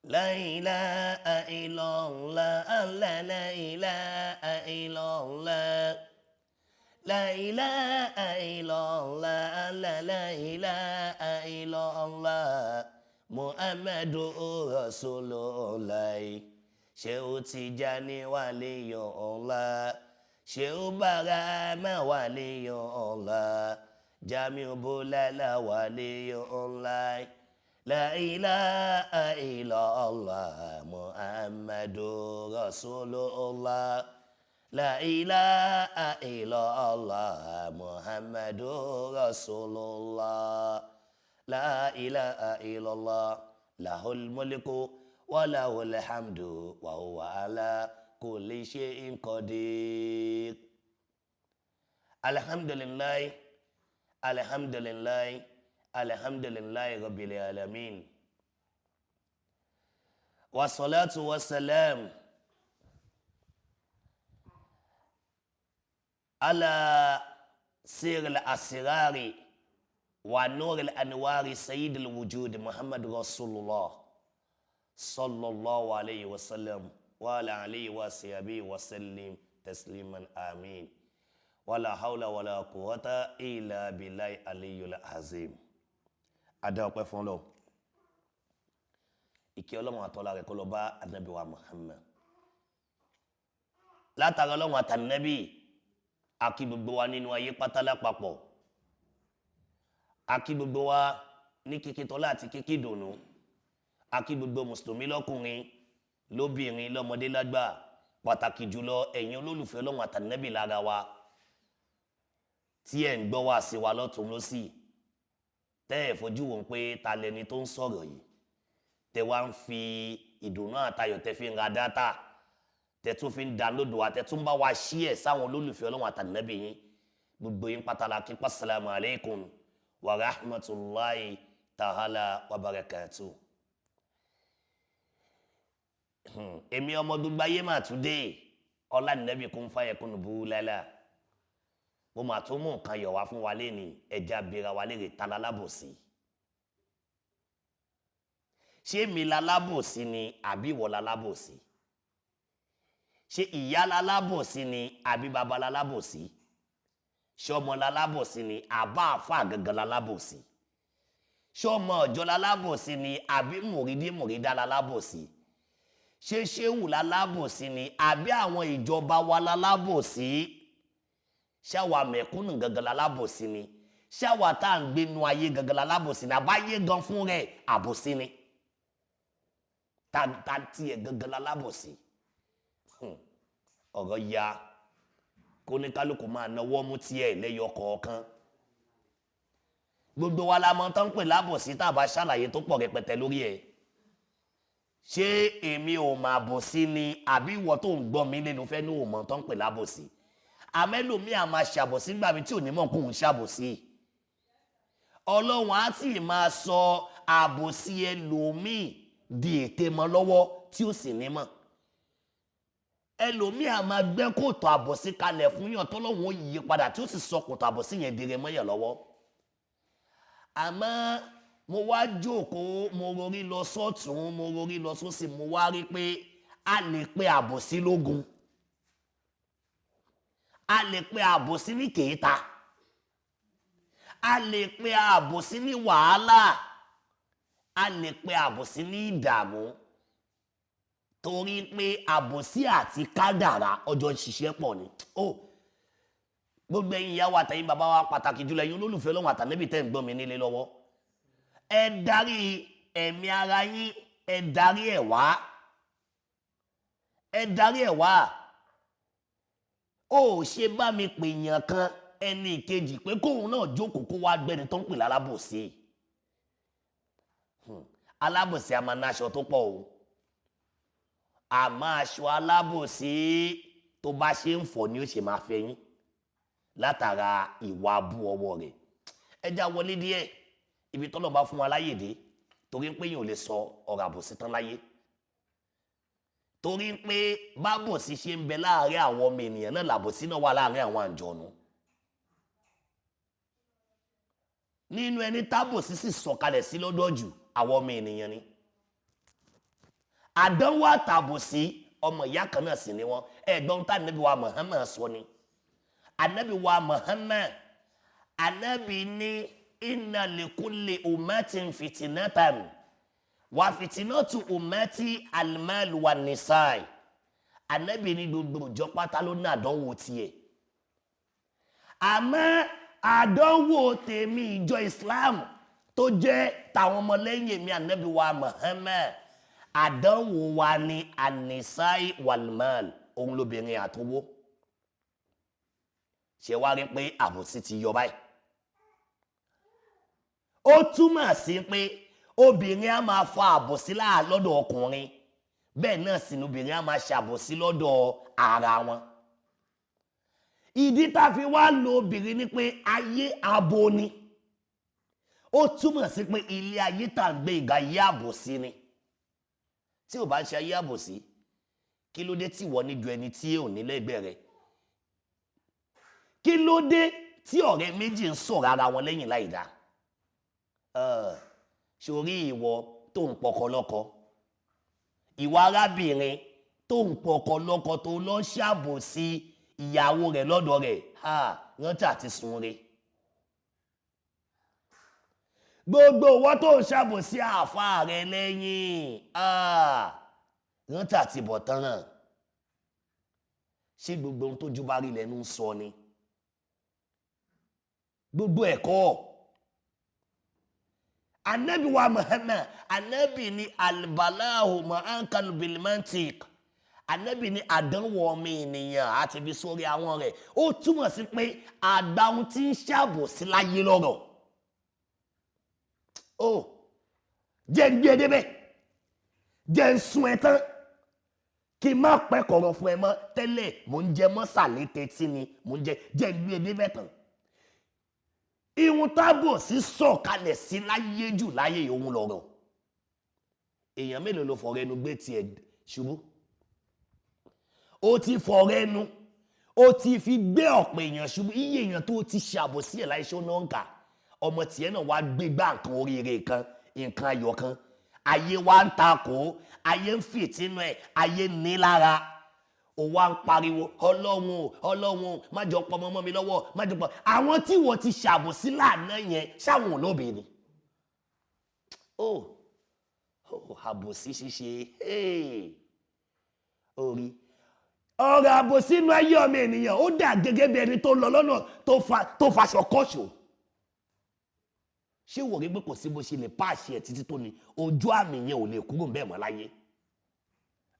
La ilaha illallah, Allah, la ilaha illallah. La ilaha illallah, Allah, la ilaha illallah. Muhammadu Rasulullah. Shehu Tijani waliyullah. Shehu Barama waliyullah. Jamiu Bulala waliyullah. La ilaha illallah Muhammadu Rasulullah. La ilaha illallah Muhammadu Rasulullah. La ilaha illallah lahul mulku wa lahul hamdu wa huwa ala kulli shay'in qadir. Alhamdulillah, alhamdulillah, alhamdulillah rabbil alamin. Wassalatu wassalam ala siril asirari wa nuril anwari sayyidil wujud Muhammad Rasulullah sallallahu alayhi wa sallam wa ala alihi wa sahbihi wa sallim tasliman amin. Wala hawla wala quwwata illa billahi aliyul azim. Adá ọpẹ́ fún Ọlọ́run. Ìkẹ́ Ọlọ́run àtọlá rẹ̀ kó lọ bá Ànábì wa Muhammad. Látara Ọlọ́run àtànẹ́bì, a kí gbogbo wa nínú ayé pátá lápapọ̀. A kí gbogbo wa ní kíkí tọ́lá àti kíkí ìdùnnú. A kí gbogbo mùsùlùmí lọ́kùnrin, lóbìnrin, lọ́mọdé, lágbà, pàtàkì jùlọ ẹ̀yin olólùfẹ́ Ọlọ́run àtànẹ́bì lára wa tí ẹ̀ ń gbọ́ wá sí wa lọ́tún lọ́sì, tẹ́ ẹ̀ fojú wò pé ta lẹni tó ń sọ̀rọ̀ yìí, tẹ́ wá ń fi ìdùnnú àtayọ̀ tẹ́ fi ń ra dátà, tẹ́ tún fi ń download wa, tẹ́ tún bá wa share sáwọn olólùfẹ́ Ọlọ́run àtànẹ́bì yín. Gbogbo yín pátá la kí pàṣẹlámù aleikum wa rahmatulahi ta'ala wa barakatu. Èmi ọmọ gbogbo ayé mà tún dé, ọlá nẹ́bì kún fáyẹ̀kún bú lálá. Mo mà tún mú nǹkan yọ̀ wá fún wa léni. Ẹja bira wa léèrè, ta lálábòsí? Ṣé mi lálábòsí ni àbí ìwọ lálábòsí? Ṣé ìyá lálábòsí ni àbí bàbá lálábòsí? Ṣé ọmọ lálábòsí ni àbá àfà gangan lálábòsí? Ṣé ọmọ ọjọ́ lálábòsí ni àbí mùrídí mùrídá lálábòsí? Ṣé ṣéwù lálábòsí ni àbí àwọn ìjọba wa lálábòsí? Ṣáwa mẹ̀kúnnù gangan lálábòsí ni? Ṣáwa tá à ń gbénu ayé gangan lálábòsí ni? Àbáyé gan fún rẹ̀ àbòsí ni? Ta ta tiẹ̀ gangan lálábòsí? Ọ̀rọ̀ ya kó ní kálukú máa náwó mú tiẹ̀ lẹ́yọ kọ̀ọ̀kan. Gbogbo wa la mọ̀ tán pè lábòsí, tá a bá ṣàlàyé tó pọ̀ rẹpẹtẹ lórí ẹ̀. Ṣé èmi ò mà bòsí ni àbí ìwọ tó ń gbọ́ mi lẹ́nu fẹ́ ní ò mọ̀ tán pè lábòsí? Àmẹ́lòmí à máa ṣàbòsí nígbà mi tí ò ní mọ̀ kóun ṣàbòsí. Ọlọ́run á sì máa sọ àbòsí ẹlòmíì di ète mọ́ lọ́wọ́ tí ó sì ní mọ̀. Ẹlòmíì à máa gbẹ́ kòtò àbòsí kalẹ̀ fún yàn, tọ́lọ́run ó yí padà tí ó sì sọ kòtò àbòsí yẹn dire mọ́yàn lọ́wọ́. Àmọ́ mo wá jókòó, mo rorí lọ sọ́tún, mo rorí lọ sósì, mo wá rí pé a lè pe àbòsí lógun, a lè pe àbòsí ní kèéta, a lè pe àbòsí ní wàhálà, a lè pe àbòsí ní ìdààmú, torí pé àbòsí àti kádàrá ọjọ́ ń ṣiṣẹ́ pọ̀ ni. Ó gbogbo ẹ̀yin ìyá wa àtẹ̀yin bàbá wa, pàtàkì jùlọ ẹ̀yin olólùfẹ́ Ọlọ́run àtànẹ́bì tẹ́ ń gbọ́ mi nílé lọ́wọ́, ẹ darí ẹ̀mí ara yín, ẹ darí ẹ̀ wá, ẹ darí ẹ̀ wá. Ó ṣe bá mi pè yàn kan, ẹni ìkejì, pé kóun náà jókòó kó wá gbẹni tó ń pè lálábòsí. Alábòsí a máa náṣọ tó pọ̀ o, àmọ́ aṣọ alábòsí tó bá ṣe ń fọ̀ ni ó ṣe máa fẹ́ yín látara ìwà abú ọwọ́ rẹ̀. Ẹ já wọlé díẹ̀ ibi tọ́lọ̀ bá fún wa láyè dé, torí pé yìí ò lè sọ ọ̀rọ̀ àbòsí tán láyé, torí pé bábòsí ṣe ń bẹ láàárín àwọn ọmọ ènìyàn náà làbòsí náà wà láàárín àwọn àǹjọ̀nú. Nínú ẹni tábòsí sì sọ̀kalẹ̀ sí lọ́dọ̀ jù, àwọn ọmọ ènìyàn ni. Àdánwò àtàbòsí, ọmọ ìyá kan náà sì ni wọn. Ẹ̀gbọ́n tá Ànábì wa Muhammad sọ ni. Ànábì wa Muhammad, Ànábì ní inna likulli ummatin fitinatan wa fitinatu ummati almal wa nisai. Ànábì ní gbogbo ìjọ pátá ló ní àdánwò tiẹ̀, àmọ́ àdánwò tèmi, ìjọ Islam tó jẹ́ tàwọn ọmọlẹ́yìn mi, Ànábì wa Muhammad, àdánwò wa ní anisai walmal, òun lóbìnrin àtowó. Ṣe wá rí pé àbòsí ti yọ báyìí? Ó túmọ̀ sí pé obìnrin á máa fa àbòsí láà lọ́dọ̀ ọkùnrin, bẹ́ẹ̀ náà sì ni obìnrin á máa ṣàbòsí lọ́dọ̀ ara wọn. Ìdí tá a fi wá lo obìnrin ni pé ayé abo ni. Ó túmọ̀ sí pé ilé ayé tá à ń gbé, ìgbà ayé àbòsí ni. Tí ò bá ń ṣe ayé àbòsí, kí ló dé tí ìwọ ní ju ẹni tí ò ní lẹ́gbẹ̀ẹ́ rẹ? Kí ló dé tí ọ̀rẹ́ méjì ń sọ̀rọ̀ ara wọn lẹ́yìn láì dáa? Sórí ìwọ tó ń pọkọ lọ́kọ, ìwọ arábìnrin tó ń pọkọ lọ́kọ, tó lọ ṣàbòsí ìyàwó rẹ̀ lọ́dọ̀ rẹ̀, rántí àti sun re. Gbogbo ìwọ tó ń ṣàbòsí àáfàá rẹ̀ lẹ́yìn, rántí àti bọ̀ tán náà. Ṣé gbogbo ohun tójú bá rí lẹ́nu ń sọ ni? Gbogbo ẹ̀kọ́ Anabi wa Muhammad, Anabi ni albalahu ma'ankal bilmantik. Anabi ni àdánwò ọmọ ènìyàn àti fi sórí àwọn rẹ̀. Ó túmọ̀ sí pé àgbà ohun tí ń ṣàbòsí láyé lọ́rọ̀. Ó jẹ́ ń gbé e débẹ̀, jẹ́ ń sun ẹ tán, kí n má pẹ́ kọ̀rọ̀ fún ẹ mọ́. Tẹ́lẹ̀ mò ń jẹ mọ́sàlẹ́ tẹ́tí ni mò ń jẹ. Jẹ́ ń gbé e débẹ̀ tán. Ìhun tábò sí sọ̀kalẹ̀ sí láyé jù láyé, òun lọ̀rọ̀. Èèyàn mélòó ló fọ̀rọ̀ ẹnu gbé tiẹ̀ ṣubú? Ó ti fọ̀rọ̀ ẹnu, ó ti fi gbé ọ̀pọ̀ èèyàn ṣubú. Iye èèyàn tó ti ṣàbòsí ẹ̀ láìṣó náà ń kà. Ọmọ tiẹ̀ náà wá gbé gbá nǹkan oríire kan, nǹkan ayọ̀ kan, ayé wa ń takò, ayé ń fìtínú ẹ̀, ayé ní lára. Ó wá ń pariwo, "Ọlọ́run o, Ọlọ́run o, má jọ pọ̀ mọ́ mi lọ́wọ́, má jọ pọ̀." Àwọn tí wọ́n ti ṣàbòsí lánàá yẹn, ṣáwọn olóbi ni? Ó ó àbòsí ṣíṣe orí ọ̀rọ̀ àbòsí inú ayé ọmọ ènìyàn, ó dà gẹ́gẹ́ bí ẹni tó lọ lọ́nà tó faṣọ kọ́ṣọ́. Ṣé wò rí pé kò sí bó ṣe lè páàṣì ẹ̀ títí tó ní ojú àmì yẹn ò lè kúrò bẹ́ẹ̀ mọ́ láyé,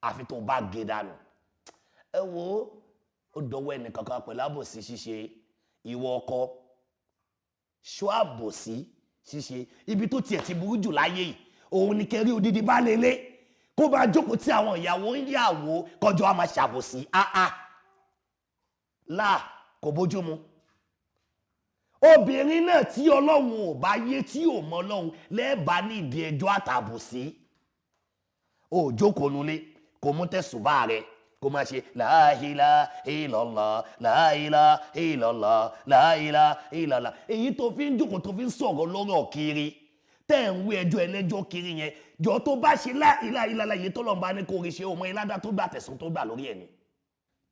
àfi tó bá gé dànù? Ẹ wo, ó dọwọ́ ẹnìkankan pẹ̀lú àbòsí ṣíṣe. Ìwọ ọkọ, ṣọ́ àbòsí ṣíṣe. Ibi tó tiẹ̀ ti burú jù láyé yìí, òun ni kẹrí odidi bá lélẹ̀ kó bá jókòó tí àwọn ìyàwó ń yàwó kọjọ á máa ṣàbòsí. Áá láà, kò bójú mu. Obìnrin náà tí Ọlọ́run ò bá yé, tí ò mọ Ọlọ́run, lẹ́ẹ̀bá nídìí ẹjọ́ àtàbòsí. Ó jókòó nulẹ̀, kò mú tẹ̀sùbá rẹ̀, kó máa ṣe la ilaha illallah, la ilaha illallah, la ilaha illallah. Èyí tó fi ń jókòó, tó fi ń sọ̀rọ̀ lọ́rọ̀ kiri, tẹ́ ń wí ẹjọ́ ẹlẹ́jọ́ kiri yẹn, jọ tó bá ṣe la ilaha illallah yìí tó lọ́n bá ní kó rí ṣe, ọmọ iládá tó gbà tẹ̀sán tó gbà lórí ẹ̀ ni.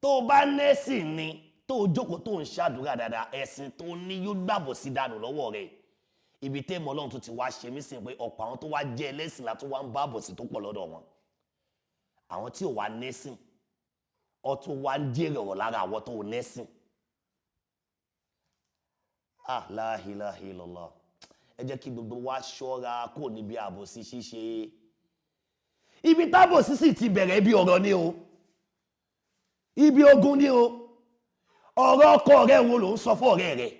Tó bá nẹ́sìn ni, tó jókòó, tó ń ṣàdúrà dáadáa, ẹ̀sìn tó ní yóò gbàbọ̀ sí dànù lọ́wọ́ rẹ̀. Ibi tẹ́ mọ́ Ọlọ́run tó ti wá ṣe mí sìn pé ọ̀pọ̀ àwọn tó wá jẹ́ ẹlẹ́sìn la tó wá ń bá àbòsí tó pọ̀ lọ́dọ̀ wọn. Àwọn tí ò wá nẹ́sìn, ọtún wá ń jèrè ọ̀rọ̀ lára àwọn tó nẹ́sìn. Ah, la ilaha illallah. Ẹ jẹ́ kí gbogbo wa ṣọ́ra kò níbi àbòsí ṣíṣe. Ibi tábòsí sì ti bẹ̀rẹ̀, ibi ọ̀rọ̀ ni o, ibi ogun ni o. Ọ̀rọ̀ ọkọ rẹ̀ wo ló ń sọ fún ọ̀rẹ́ rẹ̀?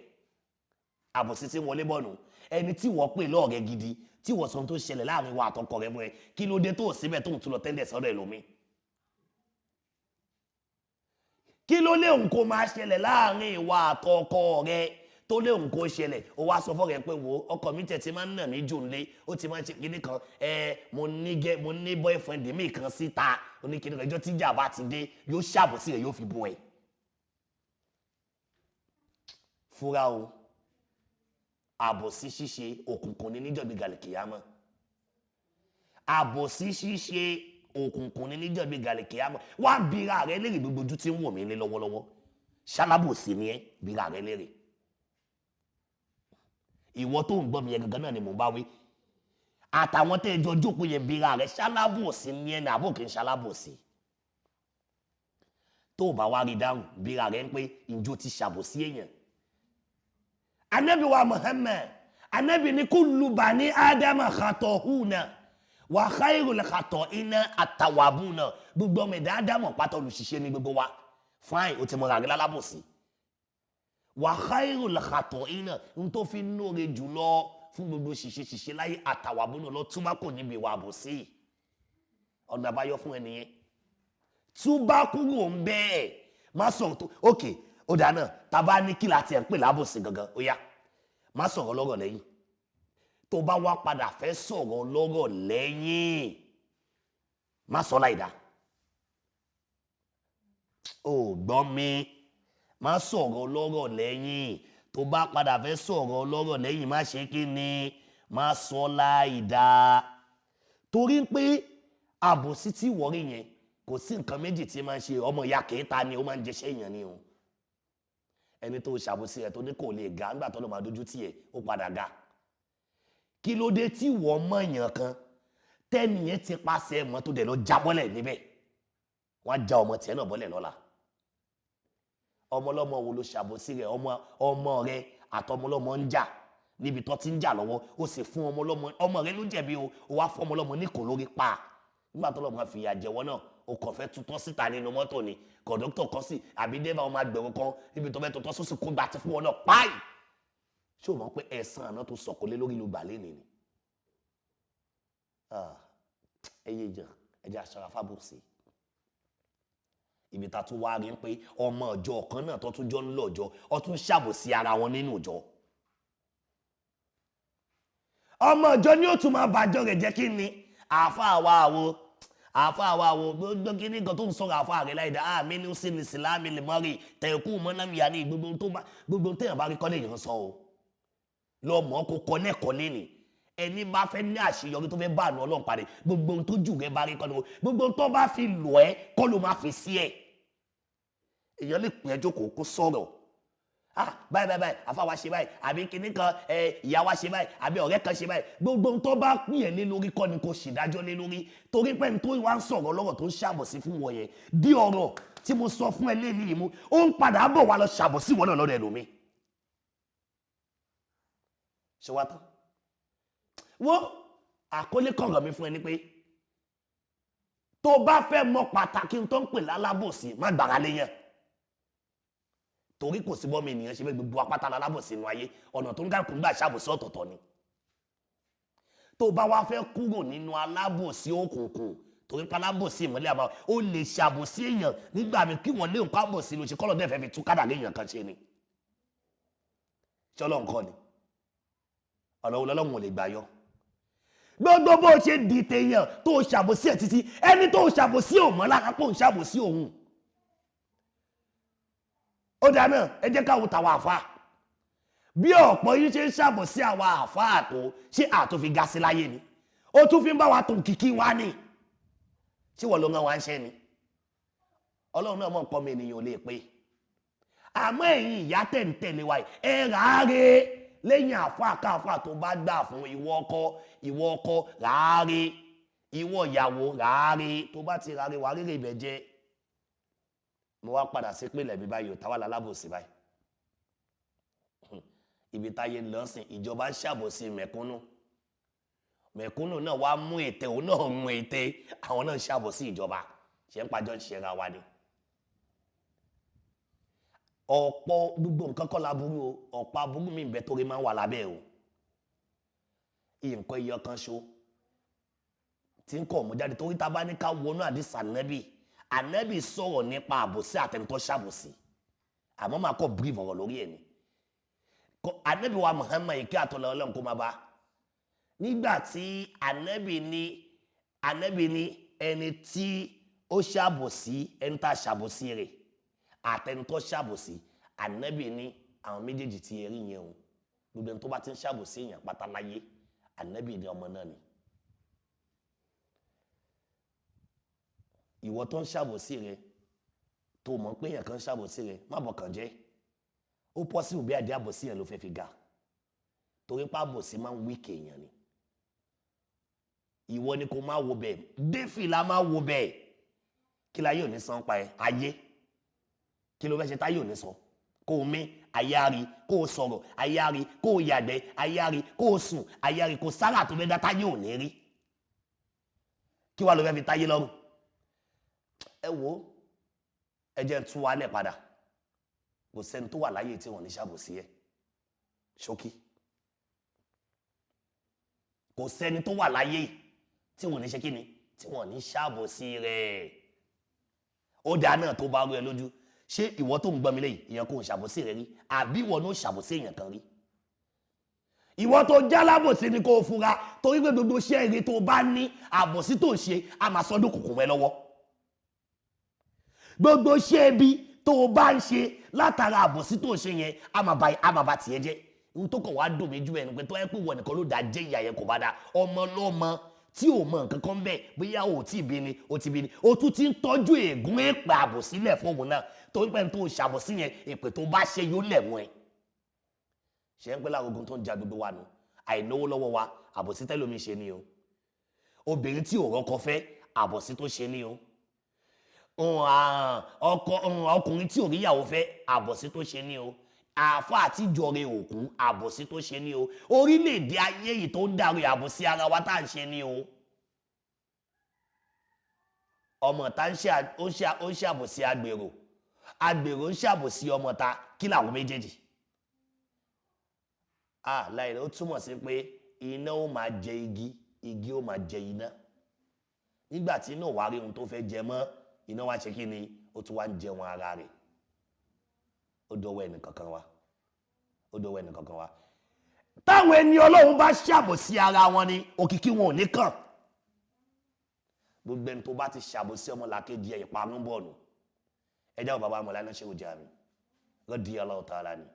Àbòsí tí wọlé bọ̀nù. Ẹni tí wọ́n pè lọ́ọ̀rẹ́ gidi, tí wọ́n sọ ohun tó ṣẹlẹ̀ láàrin wa àtọkọ rẹ̀ fún ẹ, kí ló dé tó síbẹ̀ tó ń tún lọ tẹ́ndẹ̀ sọ́dọ̀ ẹlòmíì? Kí ló léwu kó máa ṣẹlẹ̀ láàrin ìwà àtọkọ rẹ tó léwu kó ṣẹlẹ̀? Ó wá sọ fọ́rẹ́ pé, "Wo, ọkọ mi tẹ̀ ti máa ń nà mí jù nílé, ó ti máa ń ṣe kíní kan. Ẹ mo ní boyfriend mi kan síta." Ó ní kíní kan. Ìjọ tíjà bá ti dé, yóò ṣàbòsí rẹ̀, yóò fi bú ẹ. Fúra o, àbòsí ṣíṣe, òkùnkùn ní níjọ́ gbígbàlè kìyàmọ́. Àbòsí ṣíṣe Òkùnkùn ni níjọ́ bí gàlèkè àmọ́ wá bíra rẹ léèrè. Gbogbo ojú tí ń wò mí ní lọ́wọ́lọ́wọ́, ṣalábòsí ni ẹ? Bíra rẹ léèrè. Ìwọ tó ń gbọ́ mi yẹn gangan náà ni mò ń bá wí, àtàwọn tẹ́ ẹ jọ jókòó yẹn. Bíra rẹ, ṣalábòsí ni ẹ ní àbò kì í ṣalábòsí? Tó o bá wá rí dáhùn, bíra rẹ ń pé ìjó ti ṣàbòsí èèyàn. Anabi wa Muhammad, anabi ní kullu bani ádámà khata'una wa khairul khata'ina at-tawwabuna. Gbogbo ọmọ ẹ̀dá ádámọ̀ pátá, olùṣiṣẹ́ ní gbogbo wa. Fine, o ti mọ̀ ràrí lálábòsí. Wa khairul khata'ina, n tó fi nóore jùlọ fún gbogbo ṣiṣẹ́ ṣiṣẹ́ láyé, at-tawwabuna, lọ túbá kò níbi ìwà àbòsí. Ọ̀nà àbáyọ fún ẹnìyẹn, túbá kúrò ń bẹ́ẹ̀. Má sọ̀rọ̀ tó ok. Ó dáná, tá a bá ní kí la tiẹ̀ ń pè lábòsí gangan? Ó yá, má sọ̀rọ̀ lọ́rọ̀ lẹ́yìn. Tó bá wá padà fẹ́ sọ̀rọ̀ lọ́rọ̀ lẹ́yìn, má sọ láìda. Ó gbọ́ mi? Má sọ̀rọ̀ lọ́rọ̀ lẹ́yìn. Tó bá padà fẹ́ sọ̀rọ̀ lọ́rọ̀ lẹ́yìn, má ṣe kí ni? Má sọ láìda, torí pé àbòsí tí wọ́rí yẹn, kò sí nǹkan méjì tí máa ń ṣe. Ọmọ ìyá kẹta ni ó máa ń jẹṣẹ́ èèyàn ni o. Ẹni tó ṣàbòsí rẹ̀ tó ní kò lè ga, nígbà tó lọ́ máa dojú tì ẹ̀, ó padà ga. Kí ló dé tí wọ́n mọ̀yàn kan tẹ́nìyẹn ti paṣẹ mọ́ tó dẹ̀ lọ jábọ́lẹ̀ níbẹ̀? Wọ́n á já ọmọ tiẹ̀ náà bọ́lẹ̀ lọ́la. Ọmọlọ́mọ wo ló ṣàbòsí rẹ̀? Ọmọ ọmọ rẹ̀ àtọmọlọ́mọ ń jà níbi tó ti ń jà lọ́wọ́, ó sì fún ọmọlọ́mọ, ọmọ rẹ̀ ló jẹ̀bi o, ó wá fún ọmọlọ́mọ ní kò lórí pa. Nígbà tó lọ́mọ fìyà jẹ̀wọ́ náà, o kàn fẹ́ tutọ́ síta nínú mọ́tò ni, kọ̀dọ́tọ̀ kan sì àbí dẹ́fà ọmọ agbẹ̀rún kan níbi tó fẹ́ tutọ́ sósì, kó gbà tí fún wọn náà páì. Ṣé o mọ̀ pé ẹ̀san àná tó sọ̀kò lé lórí ló gbà lé nìyí? Ẹ yé jẹ, ẹ jẹ́ aṣọra fábùsì. Ibi tá a tún wá rí pé ọmọ ìjọ kan náà tó tún jọ ń lọ́jọ́, ó tún ṣàbòsí ara wọn nínú ìjọ. Ọmọ ìjọ ni ó tún máa bàjọ́ rẹ̀ jẹ́. Kí ni àáfàá wa wo, àáfàá wa wo, gbogbo kí ní nǹkan tó ń sọ̀rọ̀ àáfàá rẹ̀ láì dá àmì ní sí ní sílámì lè mọ́rì tẹ̀kú mọ́nàmíyá ní gbogbo tó bá gbogbo téèyàn bá rí kọ́lé yẹn sọ o, lọ́mọ kó kọ́ lẹ́kọ̀ọ́ lẹ́nìí. Ẹni bá fẹ́ ní àṣeyọrí, tó fẹ́ bá àánú Ọlọ́run parí, gbogbo ohun tó jù rẹ bá rí kọ́ ló, gbogbo ohun tó bá fi lọ̀ ẹ́ kọ́ ló máa fi sí ẹ̀. Èèyàn lè pè é jókòó kó sọ̀rọ̀, ah, báyìí báyìí báyìí, àfa wa ṣe báyìí, àbí kinní kan ẹ, ìyá wa ṣe báyìí, àbí ọ̀rẹ́ kan ṣe báyìí. Gbogbo ohun tó bá pè é lé lórí kọ́ ni kò ṣèdájọ́ lé lórí, torí pé ní tó wá ń sọ̀rọ̀ lọ́rọ̀ tó ń ṣàbòsí fún wọn yẹn, bí ọ̀rọ̀ tí mo sọ fún ẹ lé ní ìmú, ó ń padà bọ̀ wá lọ ṣàbòsí wọn náà lọ́dọ̀ ẹlòmíì. Ṣé wá tán? Wọ́n àkọlé kọ̀ọ̀rọ̀ mi fún ẹ ní pé tó bá fẹ́ mọ pàtàkì tó ń pè lálábòsí, má gbára lé yẹn, torí kò sí bọ́mọ ènìyàn ṣe fẹ́. Gbogbo apáta lálábòsí inú ayé, ọ̀nà tó ń kálukú gbà ṣàbòsí ọ̀tọ̀ọ̀tọ̀ ni. Tó bá wá fẹ́ kúrò nínú alábòsí òkùnkùn, torí pé alábòsí ìmọ́lẹ̀ àmọ́ ó lè ṣàbòsí èèyàn nígbà mi kí wọ́n lé nǹkan àbòsí ló ṣe kọ́lọ̀ dẹ́ fẹ́ fi tú kádà léèyàn kan ṣe ni. Ṣọlọ́ nǹkan ni ọ̀nà wo lọ́lọ́run ò lè gbà yọ? Gbogbo bó ṣe dìtẹ̀ èèyàn tó ṣàbòsí ẹ̀ títí, ẹni tó ṣàbòsí ò mọ́ lára pò ń ṣàbòsí òun. Ó dáná, ẹ jẹ́ káwọn tàwọn àfa, bí ọ̀pọ̀ yín ṣe ń ṣàbòsí àwọn àfa tó ṣé àtò fi ga sí láyé ni, ó tún fi ń bá wa tó kìkì wá ní. Ṣé wọ́n ló ń rán wa ń ṣẹ́ ni? Ọlọ́run náà mọ̀ nǹkan mi, ènìyàn ò lè pé. Àmọ́ ẹ̀yin ìyá tẹ̀ ń tẹ̀lé wa yìí, ẹ ràáre lẹ́yìn àfa káfa tó bá gbà fún. Ìwọ ọkọ, ìwọ ọkọ, ràáre. Ìwọ ìyàwó, ràáre. Tó bá ti ràáre, wàá rírè ibẹ̀ jẹ́. Mo wá padà sí pínlẹ̀ mi báyìí ò táwa lálábòsí báyìí. Ibi táyé ń lọ sìn, ìjọba ń ṣàbòsí mẹ̀kúnnù, mẹ̀kúnnù náà wá mú ète, òun náà mú ète, àwọn náà ń ṣàbòsí ìjọba. Ṣe ń pàjọ ń ṣera wa ni? Ọ̀pọ̀ gbogbo nǹkan kọ́ laburú o. Ọ̀pọ̀ aburú mi ń bẹ torí máa ń wà lábẹ́ o. Nǹkan iyọ̀ kan ṣo tí ń kọ̀ mú jáde, torí tá a bá ní ká wọnú àdìsá ànábì, ànábì sọ̀rọ̀ nípa àbòsí àtẹnutọ́ ṣàbòsí, àmọ́ máa kọ́ brief ọ̀rọ̀ lórí ẹ̀ ni. Ànábì wa Muhammad, ìkẹ́ àtọ̀lẹ́ Ọlọ́run kó máa bá, nígbà tí ànábì ní ẹni tí ó ṣàbòsí, ẹni tá a ṣàbòsí rẹ̀ àtẹnutọ́ ṣàbòsí, ànábì ní àwọn méjèèjì tí ẹ rí yẹn o, gbogbo ẹni tó bá ti ń ṣàbòsí èèyàn pátá láyé, ànábì ní ọmọ náà ni. Ìwọ tó ń ṣàbòsí rẹ, tó mọ̀ pé èèyàn kan ń ṣàbòsí rẹ, má bọ̀kàn jẹ́. Ó possible bí àdé àbòsí yẹn ló fẹ́ fi ga, torí pé àbòsí máa ń weak èèyàn ni. Ìwọ ni kò máa wo bẹ́ẹ̀, dé fìlà máa wo bẹ́ẹ̀. Kí láyé ò ní san pa ẹ? Ayé, kí ló fẹ́ ṣe táyé ò ní sọ? Kó o mí, ayé á rí. Kó o sọ̀rọ̀, ayé á rí. Kó o yàgbẹ́, ayé á rí. Kó o sùn, ayé á rí. Kó sára tó fẹ́ dá táyé ò ní rí. Kí wàá ló fẹ́ fi táyé lọ́rùn? Ẹ wo, ẹ jẹ́ n tú wálẹ̀ padà. Kò sẹ́ni tó wà láyé tí wọ́n ní ṣàbòsí ẹ̀. Ṣókí, kò sẹ́ni tó wà láyé tí wọ́n ní ṣe kíni, tí wọ́n ní ṣàbòsí rẹ̀. Ó dáa náà, tó bá rú ẹ lójú, ṣé ìwọ tó ń gbọ́ mi lẹ́yìn, èèyàn kò ṣàbòsí rẹ rí, àbí ìwọ náà ṣàbòsí èèyàn kan rí? Ìwọ tó jálábòsí ni kò fura, torí pé gbogbo iṣẹ́ ire tó bá ní, àbòsí tó ń ṣe a máa sọdún kùkùn rẹ lọ́wọ́. Gbogbo iṣẹ́ ibi tó o bá ń ṣe látara àbòsí tó ń ṣe yẹn, a máa ba tiẹ̀ jẹ́. Ohun tó kàn wá dùn mí jù ẹnu pé tó yẹ pé ìwọ nìkan ló dá jẹ́ ìyá yẹn, kò bá dá ọmọ lọ́mọ tí ò mọ nǹkan kan bẹ́ẹ̀, bóyá o tí ì bí ni, o ti bí ni, o tún ti ń tọ́jú ègún èpè àbòsí lẹ̀ fún òun náà, torí pé tó ṣàbòsí yẹn, èpè tó bá ṣe yóò lẹ̀ mọ́ ẹ. Ṣe ń pẹ́ láwọn ogun tó ń ja gbogbo wa nù, àìnáwó lọ́wọ́ wa, àbòsí tẹ́lómi ṣe ni o. Obìnrin tí ò rọ́kọ fẹ́, àbòsí tó ṣe ni o. Ọkọ ọkùnrin tí ò ríyàwó fẹ́, àbòsí tó ṣe ni o. Àáfà àtijọ́re òkú, àbòsí tó ṣe ni o. Orílẹ̀-èdè ayé yìí tó ń dàrú, àbòsí ara wa tá à ń ṣe ni o. Ọmọ ta ń ṣe, ó ń ṣe àbòsí agbèrò, agbèrò ń ṣàbòsí ọmọ ta. Kí làwọn méjèèjì? Ah, láì, ó túmọ̀ sí pé iná ó máa jẹ igi, igi ó máa jẹ iná. Nígbà tí iná ò wá rí ohun tó fẹ́ jẹ mọ́, iná wá ṣe kí ni? Ó tún wá ń jẹun ara rẹ̀. Ó dọwọ́ ẹnì kankan wa, ó dọwọ́ ẹnì kankan wa. Táwọn ẹni Ọlọ́run bá ṣàbòsí ara wọn ni, òkìkí wọn ò ní kàn. Gbogbo ẹni tó bá ti ṣàbòsí ọmọlàkejì ẹ̀, ìparun bọ̀ nù. Ẹ jáwọ́. Bàbá Mọ̀lánà Ṣéwù Jami radiyallahu ta'ala ni,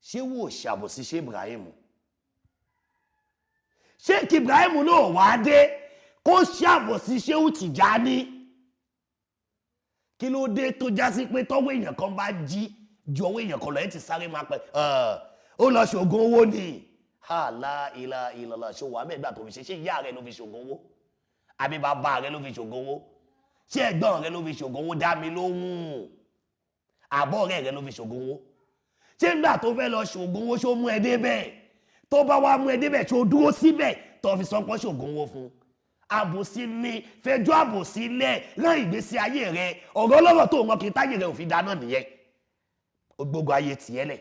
ṣé wò ṣàbòsí ṣé Ibrahim, Sheikh Ibrahim náà wá dé kó ṣàbòsí Ṣéwù Tìjání? Kí ló dé tó já sí pé tọ́wọ́ èèyàn kan bá jí ju ọwọ́ èèyàn kan lọ, ẹ ti sáré máa pẹ́, ó lọ ṣògùn owó ni? Ha, la ilaha illallah. Ṣé wàá mẹ́gbà tó fi ṣe? Ṣé ìyá rẹ ló fi ṣògùn owó, àbí bàbá rẹ ló fi ṣògùn owó? Ṣé ẹ̀gbọ́n rẹ ló fi ṣògùn owó? Dá mi lóhùn. Àbọ̀ ọ̀rẹ́ rẹ ló fi ṣògùn owó? Ṣé nígbà tó fẹ́ lọ ṣògùn owó, ṣó mú ẹ débẹ̀? Tó bá wá mú ẹ débẹ̀, ṣó dúró síbẹ̀ tó fi sọ pé ṣògùn owó fún un? Àbòsí ni. Fẹjọ́ àbòsí lẹ̀, rán ìgbésí ayé rẹ. Ọ̀rọ̀ ọlọ́rọ̀ tó wọn kì í táyé rẹ ò fi dáná nìyẹn. Ó gbógun ayé tiẹ̀ lẹ̀,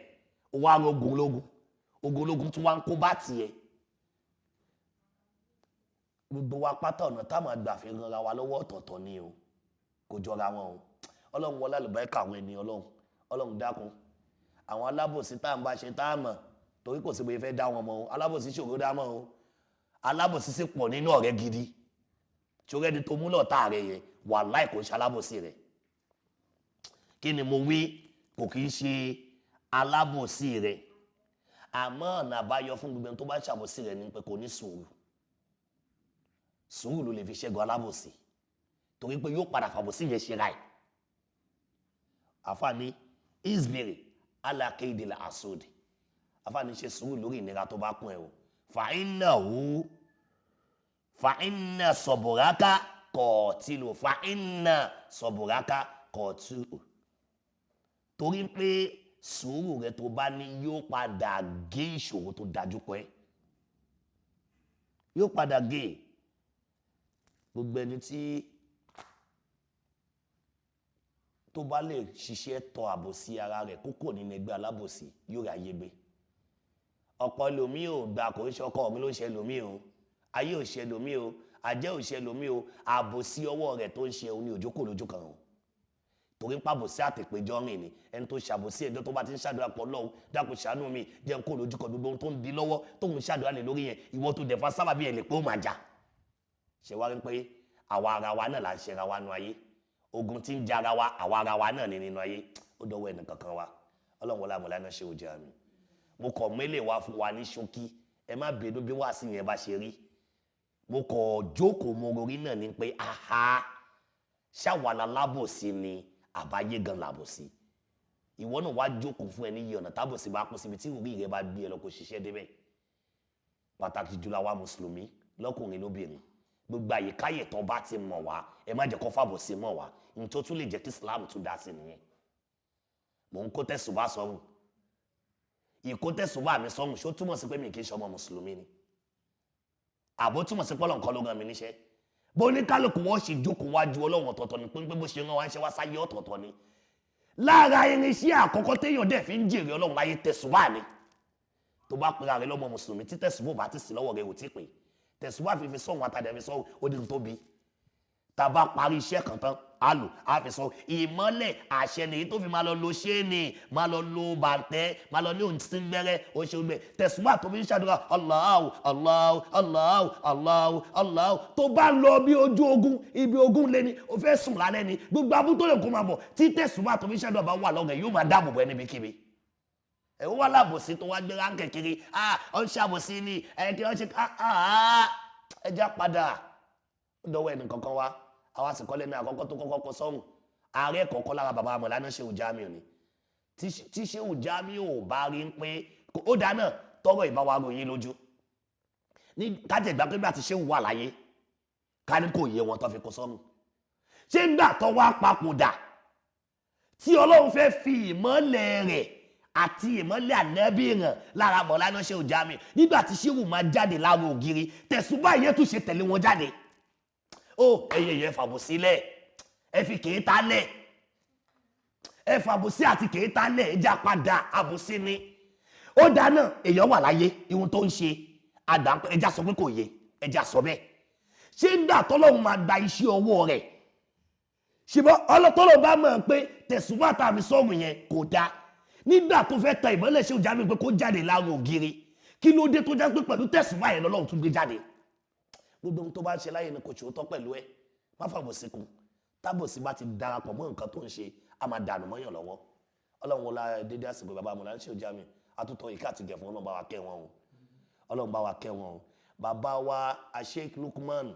ó wá rán ogun ológun, ogun ológun tún wá ń kó bá tiẹ̀. Gbogbo wa pátá, ọ̀nà táwọn àgbà fi ran ra wa lọ́wọ́ ọ̀tọ̀ọ̀tọ̀ ni o, kò jọra wọn o. Ọlọ́run wọlé àlùbáríkà àwọn ènìyàn. Ọlọ́run, Ọlọ́run dákun. Àwọn alábòsí tá à ń bá ṣe tá à mọ̀, torí kò sí bóyá fẹ́ dá wọn mọ̀ o. Alábòsí ṣòro dá mọ̀ o. Alábòsí sì pọ̀ nínú ọ̀rẹ́ gidi. Ṣòro ẹni tó mú lọ́ọ̀tá rẹ̀ yẹn, wàláì, kò ń ṣe alábòsí rẹ̀. Kí ni mo wí? Kò kì í ṣe alábòsí rẹ̀. Àmọ́ ọ̀nà àbáyọ fún gbogbo ẹni tó bá ṣàbòsí rẹ̀ ni pé kò ní sùúrù. Sùúrù ló lè fi ṣẹ́gun alábòsí, torí pé yóò padà fàbòsí yẹn ṣe ra ẹ̀. Àfààní isbiri alákéde àsòdì. Àfààní, ṣe sùúrù lórí ìnira tó bá kún ẹ o. Fàáyínà wú fàáyínà sọ̀bùrákà kọ̀ọ̀tìlù, fàáyínà sọ̀bùrákà kọ̀ọ̀tìlù, torí pé sùúrù rẹ tó bá ní yóò padà gé ìṣòro tó dájú pẹ́, yóò padà gé. Gbogbo ẹni tí tó bá lè ṣiṣẹ́ tọ àbòsí ara rẹ̀ kókò nínú ẹgbẹ́ alábòsí, yóò rí ayé gbé. Ọ̀pọ̀ ẹlòmíì ò gbà. Kò ń ṣe ọkọ mi ló ń ṣe ẹlòmíì o, ayé ò ṣe ẹlòmíì o, àjẹ́ ò ṣe ẹlòmíì o. Àbòsí ọwọ́ rẹ̀ tó ń ṣe òun ní òjò kò lójú kan o, torí pàbòsí àtẹ̀pẹ́jọ́ rìn ni. Ẹni tó ṣàbòsí ẹjọ́, tó bá ti ń ṣàdúrà pọ̀ lọ́wọ́, dákun ṣàánú mi, jẹ́ n kó lójú kan, gbogbo ohun tó ń di lọ́wọ́ tó ń ṣàdúrà lé lórí yẹn, ìwọ tó dẹ̀fà sábàbí ẹ̀ lè pé ó máa jà. Ṣe wá rí pé àwa ara wa náà là ń ṣe ra wa nu ayé? Ogun tí ń ja ara wa, àwa ara wa náà ní nínú ayé. Ó dọwọ́ ẹnì kankan wa. Ọlọ́run wọlé àmọ̀lá náà ṣe òjò àmì. Mo kọ̀ mélè wá fún wa ní ṣókí. Ẹ má bínú bí wàásù yẹn bá ṣe rí. Mo kọ̀ jókòó, mo rorí náà ní pé aha. Ṣàwàlà lábòsí ni àbáyé gan làbòsí. Ìwọ náà wá jókòó fún ẹ níyì ọ̀nà tábòsí bá kún síbi tí ìwúrí rẹ bá gbé ẹ lọ kó ṣiṣẹ́ débẹ̀. Pàtàkì jùlọ àwa mùsùlùmí lọ́kùnrin lóbìnrin, gbogbo àyíkáyè tó bá ti mọ̀ wá, ẹ má jẹ́ kó fàbòsí mọ̀ wá. Ní tó tún lè jẹ́ kí Islam tún dá sí nìyẹn. Mò ń kó tẹ̀sùbá sọ́run, ìkó tẹ̀sùbá mi sọ́run, ṣó túmọ̀ sí pé mi kì í ṣọmọ mùsùlùmí ni? Àbó túmọ̀ sí pọ́lọ̀ nǹkan ló rán mi níṣẹ́? Bó ní kálukú wọ́n ṣe jókòó wájú Ọlọ́run ọ̀tọ̀ọ̀tọ̀ ni, pínpín bó ṣe rán wa ń ṣe wá sáyé ọ̀tọ̀ọ̀tọ̀ ni. Lára irinṣẹ́ àkọ́kọ́ téèyàn dẹ̀ fi ń jèrè Ọlọ́run láyé, tẹ̀sùbá ni. Tó bá pera rẹ lọ́mọ mùsùlùmí, tí tẹ̀sùbá bá ti sí lọ́wọ́ rẹ, ò tí pè tẹ̀sùbá fífi sọ̀hún àtàdé fi sọ̀hún ó di tóbi. Tá a bá parí iṣẹ́ kan tán, á lò á fi sọ ìmọ́lẹ̀ àṣẹ nìyí tó fi máa lọ lo ṣéènì, máa lọ lo bàǹtẹ́, máa lọ ní òǹtí gbẹ́rẹ́ oṣù gbẹ. Tẹ̀sùbá tó fi ń ṣàdúrà Allahu Allahu Allahu Allahu Allahu, tó bá lọ bí ojú ogun, ibi ogun lé ní o fẹ́ sùn lálẹ́ ni, gbogbo abú tó lè kó máa bọ̀, tí tẹ̀sùbá tó fi ń ṣàdúrà bá wà lọ́gẹ̀, yóò máa dáàbò bò ẹ́ níbikíbi. Ẹ̀ wọ́n wá lábòsí tó wá gbé ráńkẹ̀ kiri, ah, ó ń ṣàbòsí ni ẹ̀ kí wọ́n ṣe, ah, ẹ já padà. Ó dọwọ́ ẹnì kankan wá. Àwa sì kọ́lé ní àkọ́kọ́ tó kọ́kọ́ kọ sọ́hùn. Ààrẹ kọ̀ọ̀kan lára bàbá Mọ̀lánà Shehu Jamiu ni. Tí Shehu Jamiu ò bá rí pé ó dáná tọrọ ìbá wa ròyìn lójú ní kájẹ̀gbá pé bí àti Shehu wà láyé, ká ní kò yé wọn tó fi kọ sọ́hùn. Ṣé ńgbà tó wá papòdà tí Ọlọ́run fẹ́ fi ìmọ́lẹ̀ rẹ̀ àti ìmọ́lẹ̀ ànábì hàn lára Mọ̀lánà Shehu Jamiu, nígbà tí Shehu máa jáde lára ògiri, tẹ̀sùbá yẹn tún ṣe tẹ̀lé wọn jáde? Ó ẹyẹ yẹn fàbò sílẹ̀, ẹ fi kèéta lẹ̀, ẹ fàbòsí àti kèéta lẹ̀, ẹ já padà. Àbòsí ni. Ó dáná, èèyàn wà láyé, ihun tó ń ṣe àgbà, ẹja sọ pé kò yé, ẹja sọ bẹ́ẹ̀. Ṣé ń gbà tọ́lọ́run máa gba iṣẹ́ ọwọ́ rẹ̀? Ṣùgbọ́n ọlọ́tọ́lọ́ bá mọ̀ pé tẹ̀sùbá tàbí sọ́ọ̀mù yẹn kò dáa, nígbà tó fẹ́ tan ìmọ́lẹ̀ ṣé òjá mi pé kó jáde lára ògiri, kí ló dé tó já pé pẹ̀lú tẹ̀sùbá yẹn lọ́lọ́run tún gbé jáde? Gbogbo ohun tó bá ń ṣe láyé ni kò ṣòótọ́ pẹ̀lú ẹ, má fàbòsí kún. Tábòsí bá ti darapọ̀ mọ́ nǹkan tó ń ṣe, a máa dànù mọ́yàn lọ́wọ́. Ọlọ́run wọlá dédé àsìkò bàbá Mọ̀lánà Shehu Jamiu àtúntò ìka àti gẹ̀fún. Ọlọ́run bá wa kẹ́ wọn o, Ọlọ́run bá wa kẹ́ wọn o. Bàbá wa Sheikh Lukman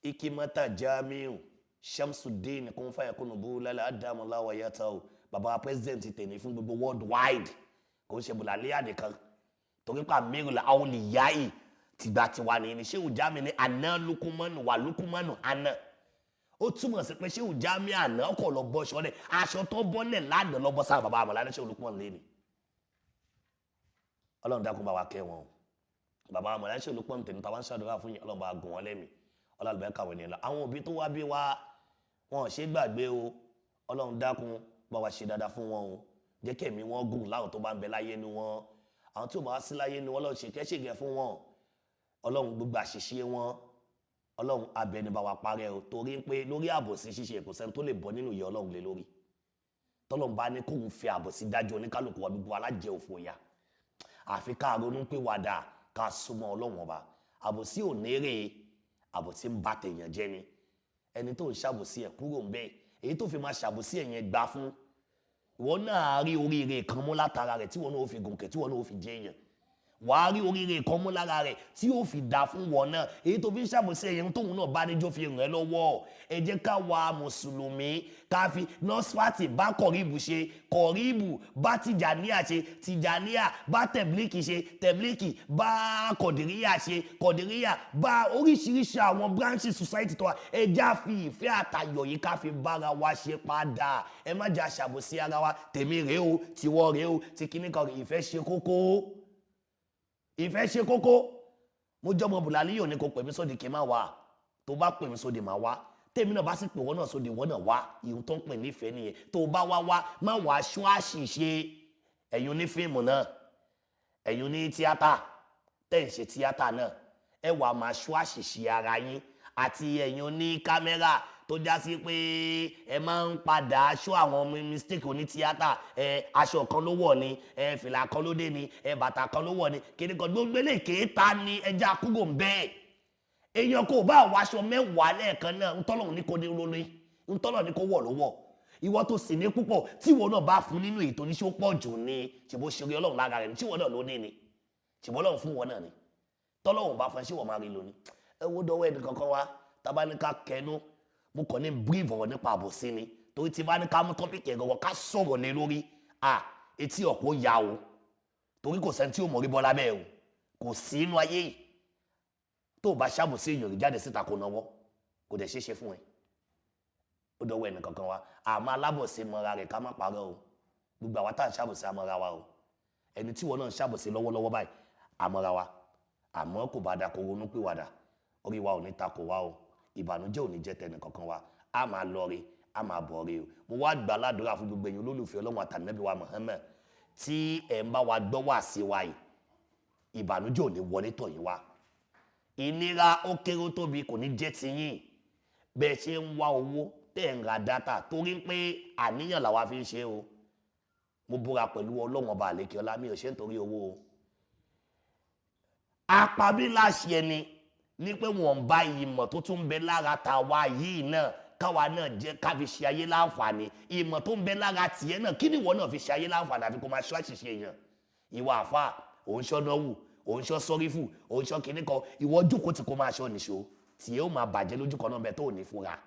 Ikimata Jamiu Shamsuddin kún fàyà kúnnù bú lálẹ́ adamuláwa yàtọ̀ o. Bàbá wa president tèmi fún gbogbo worldwide, kò ń ṣe bùlàlíyà nìkan, torí pa Amirul Awliyai tìgbà tiwa ní Shehu Jamiu ní àná Lukumanu wà Lukumanu àná. Ó túmọ̀ sí pé Shehu Jamiu àná ọkọ̀ lọ bọ́ ṣọlẹ̀, aṣọ tó bọ́lẹ̀ lánàá lọ bọ́ sára bàbá Mọ̀lánà Shehu Lukman lé ní. Ọlọ́run dákun bá wa kẹ́ wọn o. Bàbá Mọ̀lánà Shehu Lukman tèmi táwọn ń ṣàdúrà fún yín, Ọlọ́run bá gùn wọn lẹ́mìí, Ọlọ́run bẹ́ẹ̀ kàwé nìyẹn lọ. Àwọn òbí tó wá bí wa, wọn ò ṣe gbàgbé o. Ọlọ́run dákun bá wa ṣe dáadáa fún wọn o, jẹ́ kí ẹ̀mí wọn gùn láwọn tó bá ń bẹ láyé nu wọn. Àwọn tí ò bá wá sí láyé nu wọn, Ọlọ́run ṣe kẹ́ṣègẹ́ fún wọn. Ọlọ́run, gbogbo àṣìṣe wọn, Ọlọ́run abẹni bá wa parẹ́ o, torí pé lórí àbòsí ṣíṣe, kò sẹ́ni tó lè bọ́ nínú ìyà Ọlọ́run lé lórí. Tọ́lọ́run bá ní kóun fi àbòsí dájú oníkálukú wa, gbogbo alájẹ òfò ya. Àfi ká ronú pé wàdà ká súnmọ́ Ọlọ́run ọba. Àbòsí ò nérè, àbòsí ń bá tèèyàn jẹ́ ni. Ẹni tó ń ṣàbòsí ẹ̀, kúrò ń bẹ́ẹ̀. Èyí tó fi máa ṣàbòsí ẹ̀ yẹn, gbà fún. Ìwọ náà rí oríire kan mú látara rẹ̀ tí wọn náà ó fi gòkè, tí wọn náà ó fi jẹ́ èèyàn. Wàá rí oríire kan mú lára rẹ̀ tí ó fi dà fún wọn náà. Èyí tó fi ń ṣàbòsí ẹ̀yẹn, tóun náà bá níjó fi ràn ẹ́ lọ́wọ́. Ẹ jẹ́ ká wa mùsùlùmí ká fi nọ́sfàtì bá kọ̀ríbù ṣe, kọ̀ríbù bá tìjàníà ṣe, tìjàníà bá tẹ̀blíkì ṣe, tẹ̀blíkì bá kọ̀dìríyà ṣe, kọ̀dìríyà bá oríṣiríṣi àwọn branches society tó wà. Ẹ já fi ìfẹ́ àtayọ̀ yìí ká fi bára wa ṣe padà. Ẹ má jà ṣàbòsí ara wa. Tèmi rèé o, tiwọ́ rèé o, ti kíní kan. Ìfẹ́ ṣe kókó, ìfẹ́ ṣe kókó. Mo jọmọ bùlálíyò ní kò pè mí sóde kí n má wà. Tó bá pè mí sóde, má wá. Tèmi náà bá sì pè wọ́n náà sóde, wọ́n náà wá. Ìhun tó ń pè nífẹ̀ẹ́ nìyẹn. Tó bá wá wá, má wàá aṣọ àṣìṣe. Ẹ̀yin onífíìmù náà, ẹ̀yin oní tíátà, tẹ̀ ń ṣe tíátà náà, ẹ wàá máa ṣọ́ àṣìṣe ara yín, àti ẹ̀yin oní kámẹ́rà tó já sí pé ẹ máa ń padà aṣọ àwọn mistake oní tíátà. Ẹ aṣọ kan ló wọ̀ ni, ẹ fìlà kan ló dé ni, ẹ bàtà kan ló wọ̀ ni, kíni kan, gbogbo eléyìí kéèta ni. Ẹja kúrò ń bẹ́ẹ̀. Èèyàn kò bá wọ aṣọ 10 lẹ́ẹ̀kan náà, ntọ́lọ̀ ní kò ní lóní, ntọ́lọ̀ ní kò wọ̀ ló wọ̀. Ìwọ tó sì ní púpọ̀, tí ìwọ náà bá fún nínú ètò oníṣẹ́, ó pọ̀ jù ní ṣèbó ṣeré Ọlọ́run lára rẹ̀ ní, tí ìwọ náà ló ní ni, ṣèbó Ọlọ́run fún ìwọ náà ni. Tọ́lọ́run bá fún ẹ, ṣé ìwọ máa rí lóní? Ẹ wo dọwọ́ ẹnì kankan wá tábà ní ká kẹnu. Mo kàn ní brief ọ̀rọ̀ nípa àbòsí ni, torí tí bá ní ká mú topic ẹ̀ gọ̀gọ̀ ká sọ̀rọ̀ lé lórí, à etí ọ̀pọ̀ ya o, torí kò sẹ́ni tí ò mọ̀ rí bọ́lá bẹ́ẹ̀ o. Kò sí inú ayé yìí tó o bá ṣàbòsí èèyàn rí jáde síta kò náwó, kò dẹ̀ ṣeé ṣe fún ẹ. Ó dọwọ́ ẹnì kankan wa. Àmọ́ alábòsí mọ́ra rẹ̀, ká má parọ́ o. Gbogbo àwa tá à ń ṣàbòsí àmọ́ra wa o. Ẹni tí wọn náà ń ṣàbòsí lọ́wọ́lọ́wọ́ báyìí, àmọ́ra wa. Àmọ́ kò bá da kó ronú pìwàdà. Orí wa ò ní takò wa o, ìbànújẹ́ ò ní jẹ́ tẹnì kankan wa. A máa lọ rí, a máa bọ̀ rí o. Mo wá gbà ládùúrà fún gbogbo ẹ̀yin olólùfẹ́ Ọlọ́run àtànẹ́bí wa Muhammad tí ẹ̀ ń bá wa gbọ́ wá sí wa yìí, ìbànújẹ́ ò ní wọlé tọ̀ yín wá, ìnira ó kéré ó tóbi kò ní jẹ́ tiyín. Bẹ́ẹ̀ ṣe ń wá owó tẹ̀ ń ra data, torí pé àníyàn làwa fi ń ṣe o. Mo búra pẹ̀lú Ọlọ́run ọba àlékè ọlá, mi ò ṣe nítorí owó o. Apamíláṣẹ ẹni ní pé wọ́n ń bá ìmọ̀ tó tún ń bẹ lára tàwa yìí náà, káwa náà jẹ́ ká fi ṣe ayé láǹfààní. Ìmọ̀ tó ń bẹ lára tiẹ̀ náà, kí ni ìwọ náà fi ṣe ayé láǹfààní? Àfi kó máa ṣọ́ àṣìṣe èèyàn. Ìwọ àfa, òun ṣọ́ náwù, òun ṣọ́ sọ́rífù, òun ṣọ́ kinní kan, ìwọ jókòó tí kò máa ṣọ́ nìṣó tí ó máa bàjẹ́ lójú kan náà bẹ́ẹ̀ tó ò ní fura.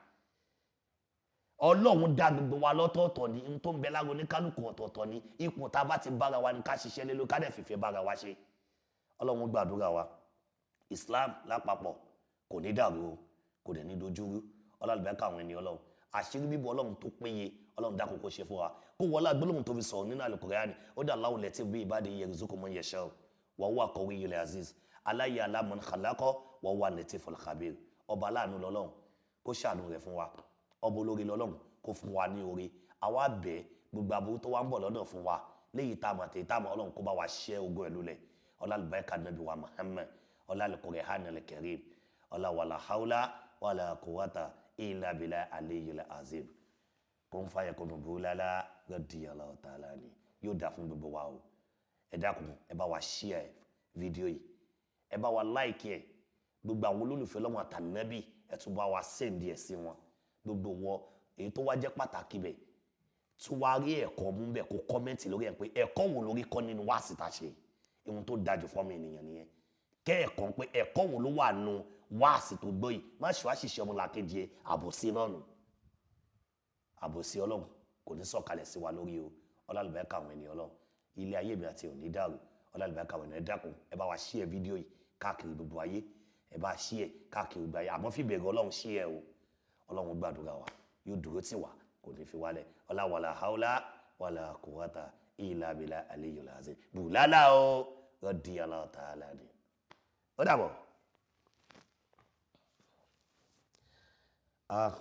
Ọlọ́run dá gbogbo wa lọ́tọ̀ọ̀tọ̀ ni. N tó ń bẹ lára oníkálukú ọ̀tọ̀ọ̀tọ̀ ni. Ipò tá a bá ti bára wa ni ká ṣiṣẹ́ lé lórí, ká dẹ̀ fìfẹ́ bára wa ṣe. Ọlọ́run gbàdúrà wa. Islam lápapọ̀ kò ní dàrú o, kò dẹ̀ ní dojúrú. Ọlọ́run káwọn ẹni Ọlọ́run, àṣírí bíbọ̀ Ọlọ́run tó péye, Ọlọ́run dákun kó ṣe fún wa, kó wọlé agbólóhùn tó fi sọ̀rọ̀ nínú Al-Qur'ani. Ó dà Allahu latif bi ibadihi yarzuqu man yasha'u wa huwa qawiyyul aziz ala ya'lamu man khalaqa wa huwa latiful khabir. Ọba aláàánú lọ́lọ́run, kó ṣàánú rẹ̀ fún wa. Ọba olórí lọ́lọ́run, kó fún wa ní oore. Àwa bẹ̀, gbogbo aburú tó wá ń bọ̀ lọ́dọ̀ fún wa, léyìí tá a mọ̀ àti tá a mọ̀, Ọlọ́run kó bá wa ṣẹ́ ogun ẹ̀ lulẹ̀. Ọlá àlùbáríkà nàbí wa Muhammad, ọlá al-Qur'anil Karim, ọlá wàlà haúlá wàlà quwwata illa billahi aliyyil azim. Kó ń fàyẹ kó nù búlálá radiyallahu ta'ala ni yóò dá fún gbogbo wa o. Ẹ dákun, ẹ bá wa share fídíò yìí, ẹ bá wa like ẹ. Gbogbo àwọn olólùfẹ́ lọ́wọ́ àtànẹ́bì, ẹ tún bá wa send ẹ̀ sí wọn. Gbogbo wọ èyí tó wá jẹ́ pàtàkì bẹ̀ tún wá rí ẹ̀kọ́ mú bẹ̀, kó comment lórí ẹ̀ pé ẹ̀kọ́ wo lórí kọ́ nínú wáàsí tá a ṣe. Ohun tó dájú fọ́mọ ènìyàn nìyẹn, kẹ́ ẹ̀kọ́ pé ẹ̀kọ́ wo ló wà nù wáàsí tó gbọ́ yìí. Má ṣe wá ṣiṣẹ́ ọmọlàkejì ẹ̀, àbòsí náà nù. Àbòsí Ọlọ́run kò ní sọ̀kalẹ̀ sí wa lórí o. Ọlọ́lùbẹ́ka àwọn ènìyàn Ọlọ́run, ilé ayé mi àti òní dàrú. Ọlọ́lùbẹ́ka àwọn ènìyàn, dákun, ẹ bá wa share fídíò yìí káàkiri gbogbo ayé. Ẹ bá share káàkiri gbogbo ayé, àmọ́ fìbẹ̀rù Ọlọ́run share o. Ọlọ́run gbàdúrà wa, yóò dúró tì wá, kò ní fi wálẹ̀. Ọlá wàlà haúlá wàlà quwwata illa billahi aliyyil azim. Bùlálà o, radiyallahu ta'ala ni. Ó dàbọ̀. Ah.